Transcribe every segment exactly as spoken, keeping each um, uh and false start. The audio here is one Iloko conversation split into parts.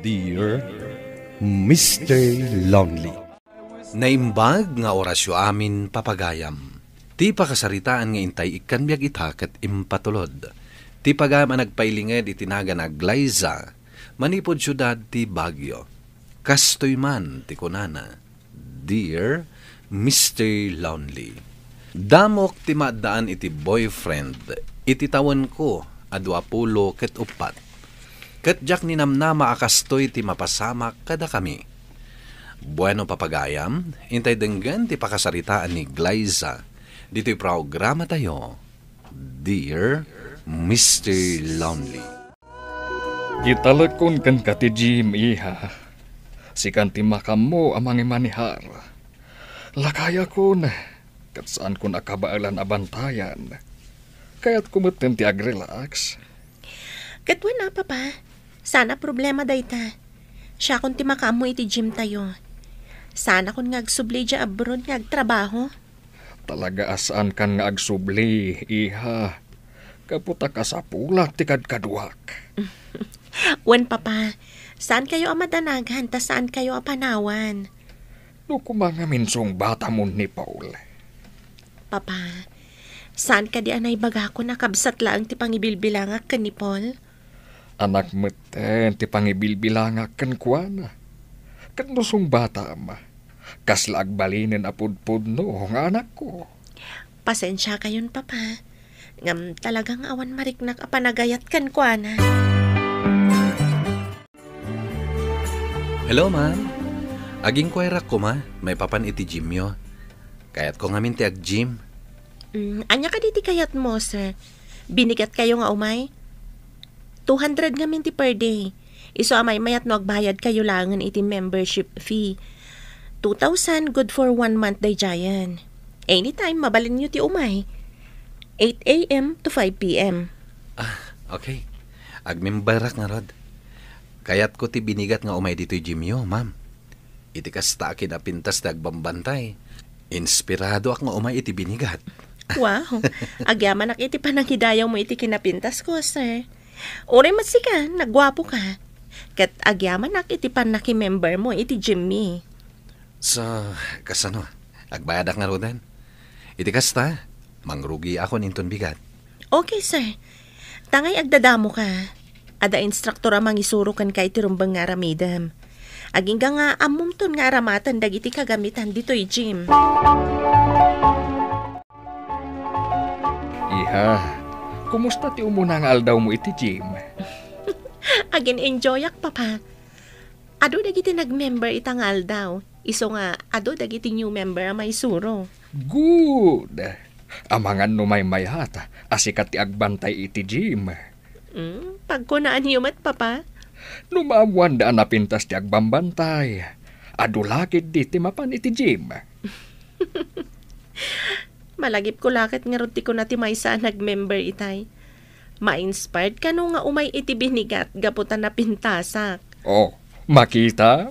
Dear Mister Lonely. Naimbag nga orasyo amin, papagayam. Ti pakasaritaan nga intay ikkan biag ita ket impatulod. Ti pagayam a nagpailinged iti nagan a Glyza, manipud siudad ti Baguio. Kastoy man ti kunana, "Dear Mister Lonely, damok ti maaddaan iti boyfriend iti tawenko a duapulo ket uppat. Ket diak ninamnama a kastoy ti mapasamak kadakami." Bueno, papagayam, intay denggen ti pakasaritaan ni Glyza ditoy programatayo, Dear Mister Lonely. Italekon kenka ti Jim, iha. Sikan ti makaammo a mangimanehar. Lakayakon, ket saankon a kabaelan a bantayan. Kayatko metten ti agrelax. Ket wen a, Papa, saan a problema dayta. Siakon ti makaammo iti gym tayo. Saanakon nga agsubli idiay abroad nga agtrabaho. Talaga a saankan nga agsubli, iha. Gapu ta kasapulak ti kadkaduak. Wen, Papa, saankayo a madanagan ta saankayo a panawan. No koma ngamin sungbatamon ni Paul. Papa, saan kadi a naibagakon a kabsat laeng ti pangibilbilangak ken ni Paul? Anak metten ti pangibilbilangak kenkuana. Ket no sungbatam, kasla agbalinen a pudpudno nga anakko. Pasensiakayon, Papa. Ngem talaga nga awan mariknak a panagayat kenkuana. Hello, ma'am. Aginkuarak koma maipapan iti gymyo. Kayatko ngamin ti ag-gym. Mm, ania kadi ti kayatmo, sir? Binigatkayo nga umay? Two hundred ngamin ti per day. Isu a maymayat no agbayadkayo laengen iti membership fee. Two thousand, good for one month daydiayen. Anytime, mabalinyo ti umay. Eight a m to five p m. Ah, okay. Agmemberak ngarud. Kayatko ti binigat nga umay ditoy gymyo, ma'am. Iti kasta a kinapintas ti agbambantay, inspiradoak nga umay iti binigat. Wow! Agyamanak iti panangidayawmo iti kinapintasko, sir. Uray met sika, nagguapoka. Ket agyamanak iti pannakimembermo iti gymmi. So, kasano? Agbayadak ngaruden? Iti kasta, mangrugiakon inton bigat. Okay, sir. Tangay agdadamoka. Adda instructor a mangisuro kenka iti rumbeng nga aramidem. Agingga nga ammomton nga aramaten dagiti kagamitan ditoy gym. Iha, kumusta ti umuna nga aldawmo iti gym? Agin-enjoyak, Papa. Adu dagiti nagmember ita nga aldaw, isu nga adu dagiti new member a maisuro. Good! Amangan no maymayat a sika ti agbantay iti gym. Hmm, pagkunaanyo met, Papa. No maammoanda a napintas ti agbambantay, adu la ketdi ti mapan iti gym. Malagipko la ket ngarud ti kuna ti maysa a nagmember itay. Ma-inspired kano nga umay iti binigat gapu ta napintasak. Oh, makita?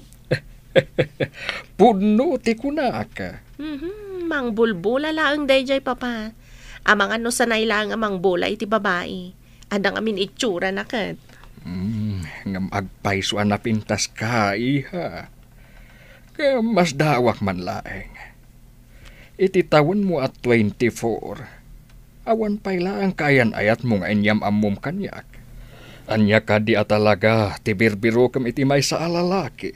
Pudno ti kunak. Mhm, mangbulbula laeng daydiay, Papa. Amangan no sanay laeng a mangbula iti babai. Adda ngamin itsurana ket. Hmm, ngem agpayso a napintaska, iha. Ngem masdaawak man laeng. Iti tawenmo a twenty-four, awan pay laeng kaayan-ayatmo nga inyam-ammom kaniak. Ania kadi a talaga ti birbirokem iti maysa a lalaki?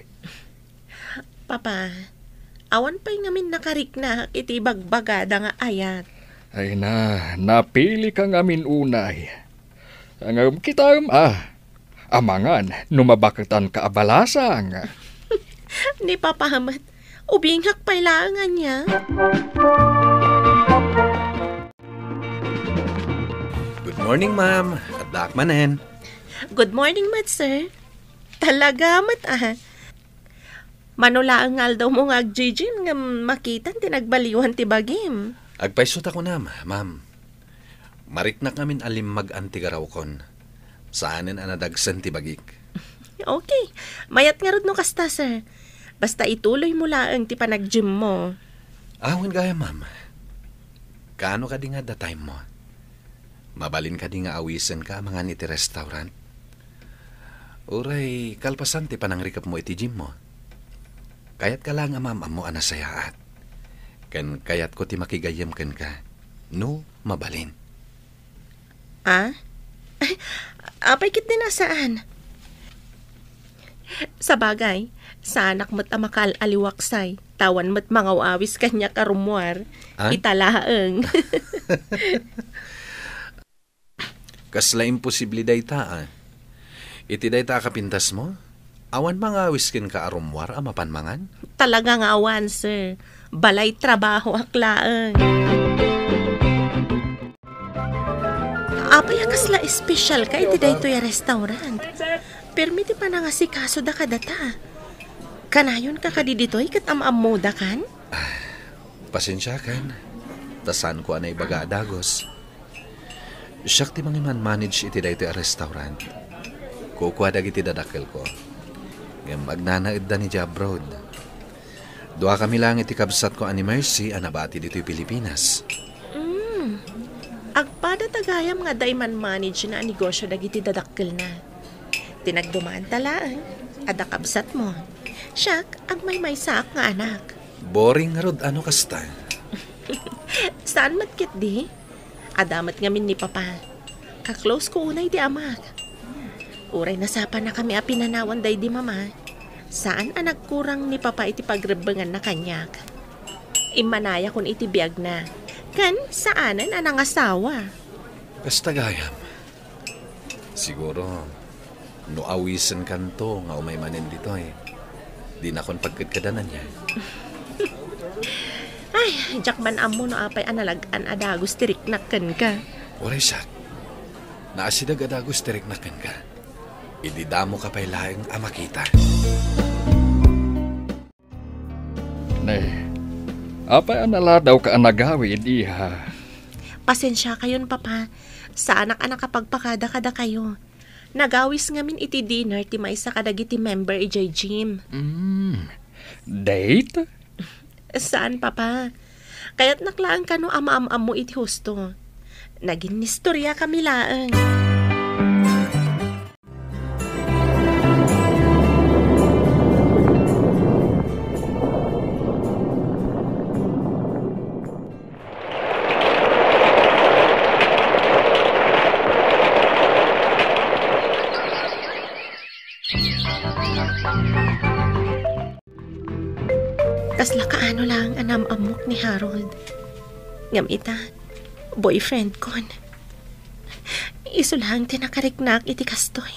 Papa, awan pay ngamin nakariknak iti ibagbagada nga ayat. Ay na, napilika ngamin unay. Ngem kitaem a, amangan no mabaketanka a balasang. Ni Papa met, ubingak pay laeng ania. Good morning, ma'am. Addaak manen. Good morning met, sir. Talaga met, ah. Mano laeng nga aldawmo nga agjijim ngem makitan ti nagbaliwan ti bagim. Agpayso ta kunam, ma'am. Mariknak ngamin a limmag-an ti garawkon. Saanen a nadagsen ti bagik. Okay. Mayat ngarud no kasta, sir. Basta ituloymo laeng ti panagjimmo. Awan gayam, ma'am. Kaano kadi nga adda timemo? Mabalin kadi nga awisenka a mangan iti restaurant? Uray kalpasan ti panangrikepmo iti gymmo. Kayatka laeng a maam-ammo a nasayaat. Ken kayatko ti makigayyem kenka, no mabalin. Ah? Apay ketdin a saan? Sabagay, saanak met a makaal-aliwaksay, ta awan met mangaw-awis kaniak a rummuar. Ah? Ita laeng. Kasla imposible dayta, ah. Iti dayta a kapintasmo, awan mangawis kenka a rummuar a mapan mangan? Talaga nga awan, sir. Balay trabahoak laeng. Apay a kasla espesyalka iti daytoy a restaurant? Permi ti panangasikasoda kadata. Kanayonka kadi ditoy ket am-ammodakan? Pasensiakan, ta saanko a naibaga a dagus. Siak ti mangiman-manage iti daytoy a restaurant. Kukua dagiti dadakkelko. Ngem agnanaedda idiay abroad. Duakami laeng iti kabsatko a ni Mercy a nabati ditoy Pilipinas. Mm. Agpada ta gayam nga adda iman-manage-na a negosio dagiti dadakkelna. Ti nagdumaanta laeng, adda kabsatmo. Siak, agmaymaysaak nga anak. Boring ngarud a no kasta. Saan met ketdi? Adda met ngamin ni Papa. Ka-close ko unay ti amak. Uray nasapanakami a pinanawan daydi Mama, saan a nagkurang ni Papa iti pagrebbenganna kaniak. Immanayakon iti biagna, ken saanen a nangasawa. Kasta gayam. Siguro, no awisenkanto nga umay manen ditoy, dinakon pagkedkedan ania. Ay, diak man ammo no apay a nalag-an a dagus ti riknak kenka. Uray siak, naasideg a dagus ti riknak kenka. Idi damoka pay laeng a makita. Ne, apay a naladawka a nagawid, iha? Pasensiakayon, Papa. Saanak a nakapagpakada kadakayo. Nagawis ngamin iti dinner ti maysa kadagiti member idiay gym. Mm. Date? Saan, Papa. Kayatnak laeng kano a maam-ammo iti husto. Naginnistoriakami laeng. Kasla kaano laeng a naam-ammok ni Harold. Ngem ita, boyfriendkon. Isu laeng ti nakariknak iti kastoy.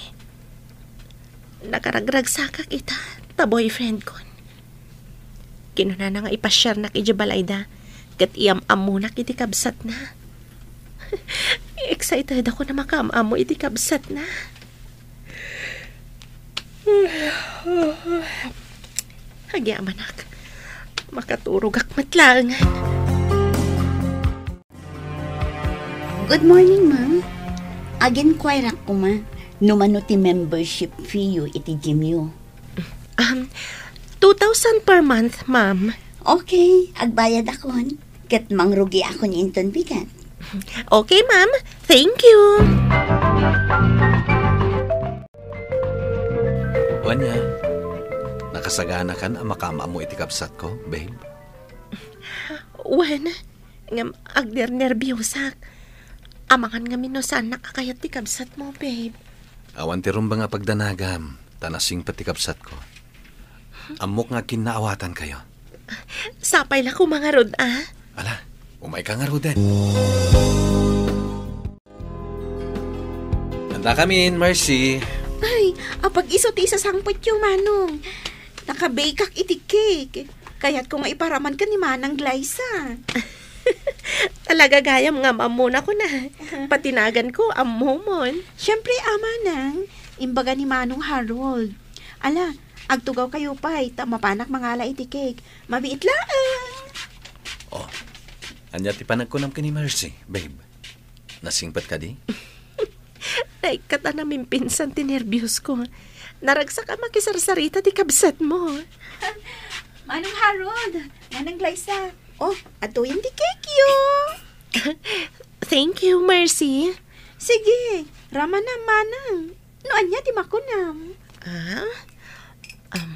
Nakaragragsakak ita, ta boyfriendkon. Kinunana nga ipasiarnak idiay balayda, ket iyam-ammonak iti kabsatna. Excited ako a makaam-ammo iti kabsatna. Agyamanak. Makaturogak met laengen. Good morning, ma'am. Ag-inquireak koma no mano ti membership fee yo iti gym yo. Um, two thousand per month, ma'am. Okay, agbayadakon. Ket mangrugiakon inton bigat. Okay, ma'am. Thank you. Wen, nakasaganakan a makaam-ammo iti kabsatko, babe? Wen, ngem agnernerbiosak. Amangan ngamin no saannak a kayat ti kabsatmo, babe. Awan ti rumbeng a pagdanagam, ta nasingpet ti kabsatko. Ammok nga kinnaawatankayo. Sapay la koma ngarud, a? Ala, umayka ngaruden. Andakamin, Mercy. Ay, apag-isu ti isasangpetyo, Manong. Nakabakak iti cake. Kayatko nga iparaman ken ni Manang Glyza. Talaga gayam nga am-ammona kuna. Pati naganko, ammomon. Siempre, a, Manang. Imbaga ni Manong Harold. Ala, agtugawkayo pay, ta mapanak mangala iti cake. Mabiit laeng. Oh, ania ti panagkunam ken ni Mercy, babe? Nasingpet kadi? Naikkat a namimpinsan ti nerbios ko. Naragsak a makisarsarita ti kabsat mo. Manong Harold, Manang Glyza. Oh, adtoyen ti cake yo. Thank you, Mercy. Sige, ramanam, Manang. No ania ti makunam? Ah? Um.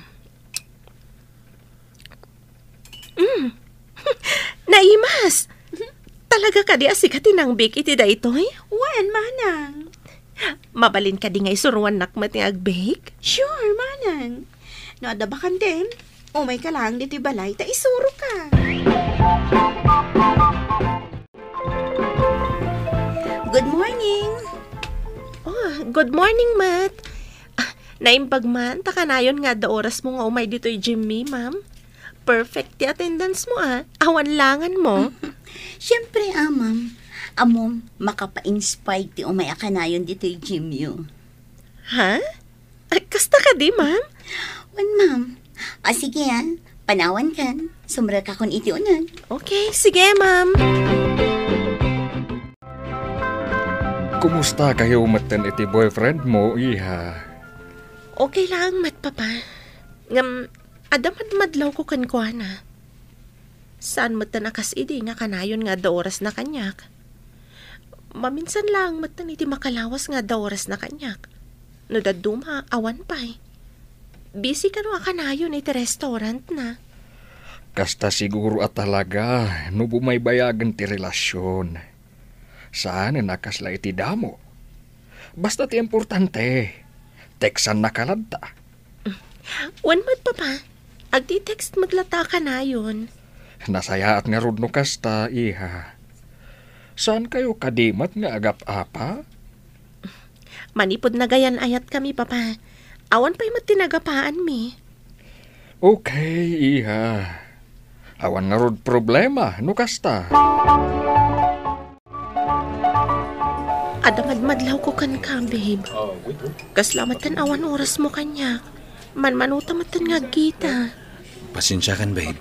Mm. Naimas! Talaga kadi a sika ti nang-bake iti daytoy? Wen, manang. Mabalin kadi nga isuruannak met nga ag-bake? Sure, manang. No adda bakanten, umayka laeng ditoy balay ta isuroka. Good morning. Oh, good morning, Mat. Ah, naimbag man, ta kanayon nga adda orasmo nga umay ditoy gym-mi, ma'am. Perfect ti attendance mo, ah. Awan langan mo. Siyempre, ah, ma'am. Ammom, makapa-inspire ti umay a kanayon ditoy gym-yo. Ha? Ay, kasta kadi, ma'am? Wen, ma'am. Ah, sige, ah. Panawankan. Sumrekakon iti uneg. Okay, sige, ma'am. Kumusta kayo metten iti boyfriend mo, iha? Okay lang met, Papa. Ngem, adda madmadlawko kenkuana. Saan metten a kas idi nga kanayon nga adda orasna kaniak. Maminsan laeng metten iti makalawas nga adda orasna kaniak. No dadduma, awan pay. Busy kano a kanayon iti restaurantna. Kasta siguro a talaga no bumaybayagen ti relasyon. Saanen a kasla iti damo. Basta ti importante, teksanna ka latta. Wen met, Papa. Agti-text met latta a kanayon. Nasayaat ngarud no kasta, iha. Saan kayo kadi met nga agap-apa? Manipud nagayan-ayatkami, Papa. Awan pay met ti nagapaanmi. Okay, iha. Awan ngarud problema no kasta. Adda madmadlawko kenka, babe. Kasla met ken awan orasmo kaniak. Manmanuta met ken nga agkita. Pasensiakan, babe.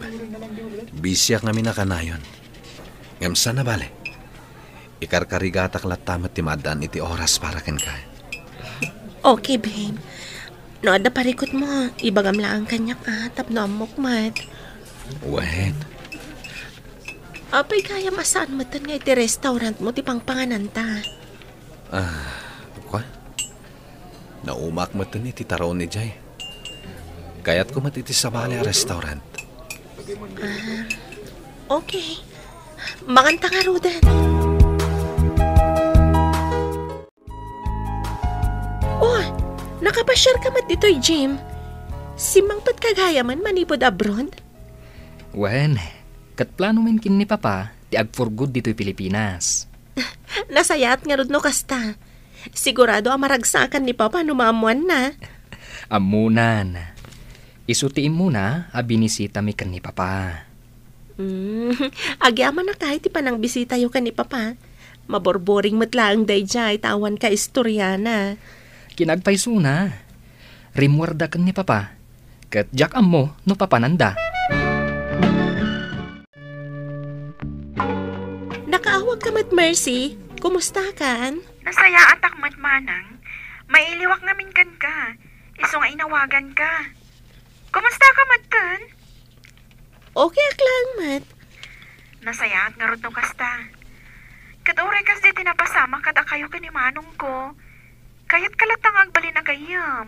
Busyak ngamin a kanayon. Ngem saan a bale. Ikarkarigatak latta met ti maaddaan iti oras para kenka. Okay, babe. No adda parikutmo, ibagam laeng kaniak, ah, tapno ammok met. Wen. Apay gayam a saan metten nga iti restaurantmo ti pangpangananta? Ah, kua? Naumaak metten iti taraon idiay. Kayatko met iti sabali a restaurant. Ah, okay. Manganta ngaruden. Oh, nakapasiarka met ditoy gym. Simmangpetka gayamen manipud abroad? Wen, ket planomin ken ni Papa ti ag-for good ditoy Pilipinas. Nasayaat ngarud no kasta. Sigurado a maragsakan ni Papa no maammoanna. Ammonan. Isu ti immuna a binisitami ken ni Papa. Mm, agyamanak ti panangbisitayo ken ni Papa. Maborboring met laeng daydiay ta awan kaistoriana. Kinagpaysona, rimmuarda ken ni Papa, ket diak ammo no papananda. Nakaawagka met, Mercy. Kumustakan? Nasayaatak met, manang. Mailiwak ngamin kenka. Isu nga inawaganka. Kumustaka met ken? Okay ak laeng met. Nasayaat ngarud no kasta. Ket uray kasdi ti napasamak kadakayo ken ni manongko, kayatka latta nga agbalin a gayyem.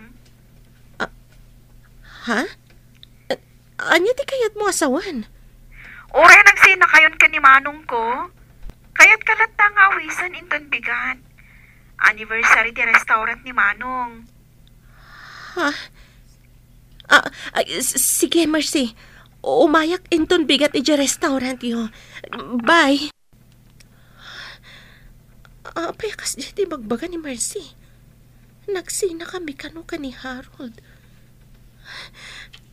Ah, ha? A-, ania ti kayatmo a sawen? Uray nagsinakayon ken ni manongko, kayatka latta nga awisen inton bigat. Anniversary ti restaurant ni manong. Ha? Ah, ay, s-, sige, Mercy. Umayak inton bigat idiay restaurantyo. Bye. Apay a kasdiay ti ibagbaga ni Mercy? Nagsinakami kano ken ni Harold.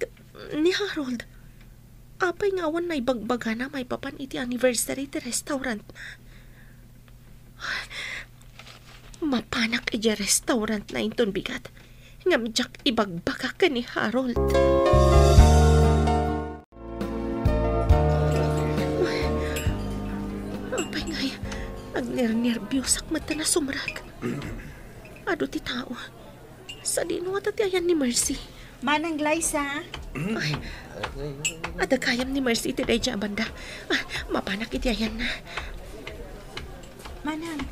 K-, ni Harold, apay nga awan naibagbagana maipapan iti anniversary ti restaurantna? Mapanak idiay restaurantna inton bigat, ngem diak ibagbaga ken ni Harold. Apay ngay, agnernerbiusak met ta nasumrek. Adu ti tao. Sadino ngata ti ayan ni Mercy? Manang Glyza? Ay, adda gayam ni Mercy iti daydiay a banda. Ah, mapanak iti ayanna. Manang,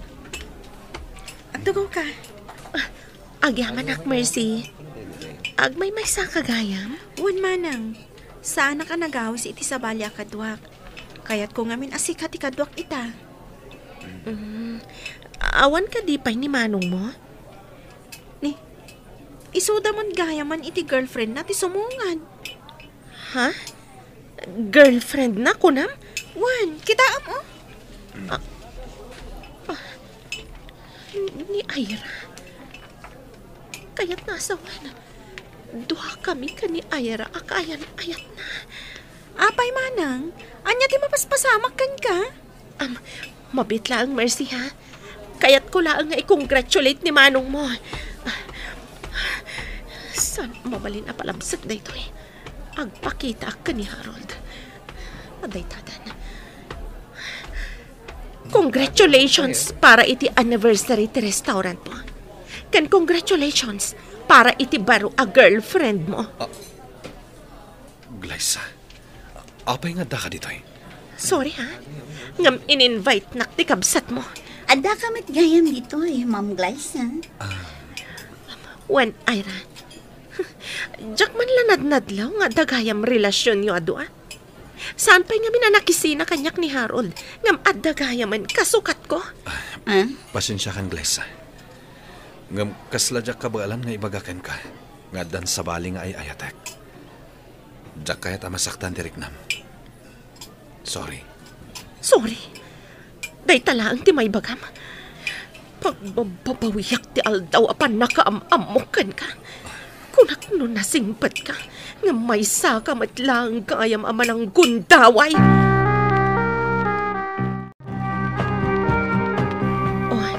agtugaw ka. Ah, agyamanak, Mercy. Agmaymaysa ka gayam? Wen manang, saanak a nagawis iti sabali a kaduak. Kayatko ngamin a sika ti kaduak ita. Mm. Awan kadi pay ni manong mo? Ni, isuda man gayaman iti girlfriend na ti sumungad. Ha? Girlfriend na, kunam? Wen, kitaem, oh. Ah, ah, ni Ira. Kayat na asawan. Dua kami ken ni Ira a kaayan-ayat na. Apay manang, ania ti mapaspasamak kenka? Am, mabit laeng, Mercy, ha? Kayatko laeng nga i-congratulate ni manong mo. Saan mabalin a palabsek daytoy? Agpakitaak ken ni Harold. Adaytadan. Congratulations para iti anniversary ti restaurant mo. Ken congratulations para iti baro a girlfriend mo. Ah, Glyza, apay nga addaka ditoy? Sorry, ha? Ngem in-invite-nak ti kabsat mo. Addaka met gayam ditoy, Ma'am Glyza. Ah. Wen, Ira. Diak man la nadnadlaw nga adda gayam relasionyo a dua. Saan pay ngamin a nakisina kaniak ni Harold, ngem adda gayamen kasukatko. Ah? Pasensiakan, Glyza. Ngem kasla diak kabaelan nga ibaga kenka nga addan sabali nga ay-ayatek. Diak kayat a masaktan ti riknam. Sorry. Sorry? Dayta laeng ti maibagam? Pagbababawiak ti aldaw a pannakaam-ammok kenka. Kunak no nasingpetka, ngem maysaka met laeng gayam a mananggundaway. Oh,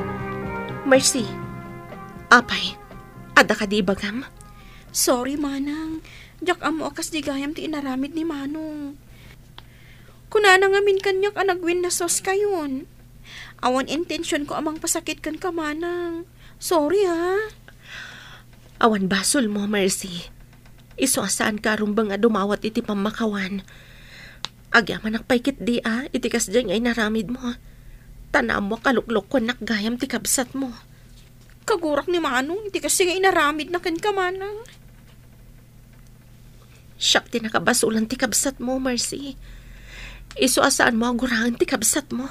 Mercy. Apay, adda kadi ibagam? Sorry, Manang. Diak ammo a kasdi gayam ti inaramid ni Manong. Kunana ngamin kaniak a nagwinnasos kayon. Awan intensionko a mangpasakit kenka, Manang. Sorry, ha. Awan basolmo, Mercy. Isu a saanka a rumbeng a dumawat iti pammakawan. Agyamanak pay ketdi a iti kasdiay nga inaramidmo. Ta ammoak a luklukkuennak gayam ti kabsatmo. Kagurak ni Manong iti kasdiay nga inaramidna kenka, Manang. Siak ti nakabasolan ti kabsatmo, Mercy. Isu a saanmo a guraen ti kabsatmo.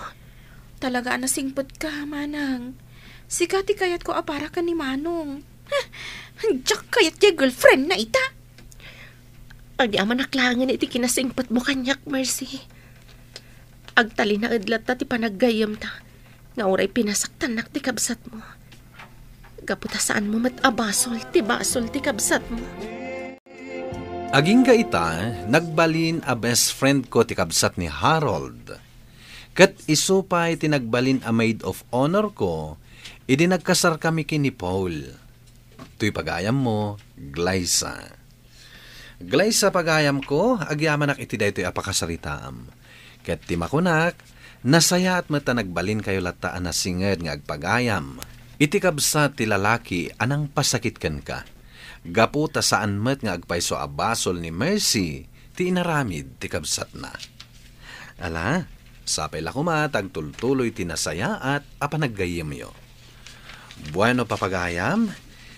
Talaga a nasingpetka, Manang. Sika ti kayatko a para ken ni Manong. Heh, diak kayat ti girlfriend na ita. Agyamanak laengen iti kinasingpetmo kaniak, Mercy. Agtalinaed latta ti panaggayyemta nga uray pinasaktannak ti kabsatmo. Gapu ta saanmo met a basol ti basol ti kabsatmo. Agingga ita, nagbalin a best friend ko ti kabsat ni Harold. Ket isu pay ti nagbalin a maid of honor ko idi nagkasarkami ken ni Paul. Toy pagayammo, Glyza. Glyza, pagayamko, agyamanak iti daytoy a pakasaritaam. Ket ti makunak, nasayaat met ta nagbalinkayo latta a nasinged nga agpagayam iti kabsat ti lalaki a nangpasakit kenka. Gapu ta saan met nga agpayso a basol ni Mercy ti inaramid ti kabsatna. Ala, sapay la koma ta agtultuloy ti nasayaat a panaggayyemyo. Bueno, papagayam,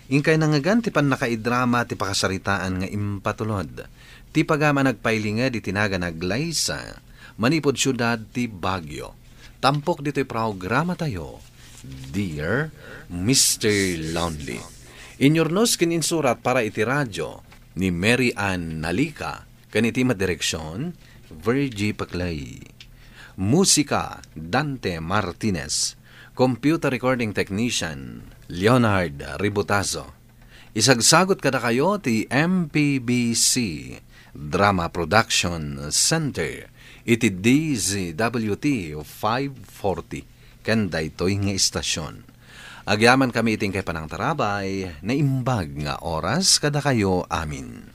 inkay nangngegan ti pannakaidrama ti pakasaritaan nga impatulod ti pagayam a nagpailinged iti nagan a Glyza, manipud siudad ti Baguio. Tampok ditoy programatayo, Dear Mister Lonely. Inyurnos ken insurat para iti radio ni Mary Ann Nalica, ken iti madireksion, Virgie Paclay. Musika, Dante Martinez. Computer recording technician, Leonard Ributazo. Isagsagut kadakayo ti M P B C Drama Production Center iti D Z W T five forty ken daytoy nga istasyon. Agyamankami iti inkay panangtarabay, naimbag nga oras kadakayo amin.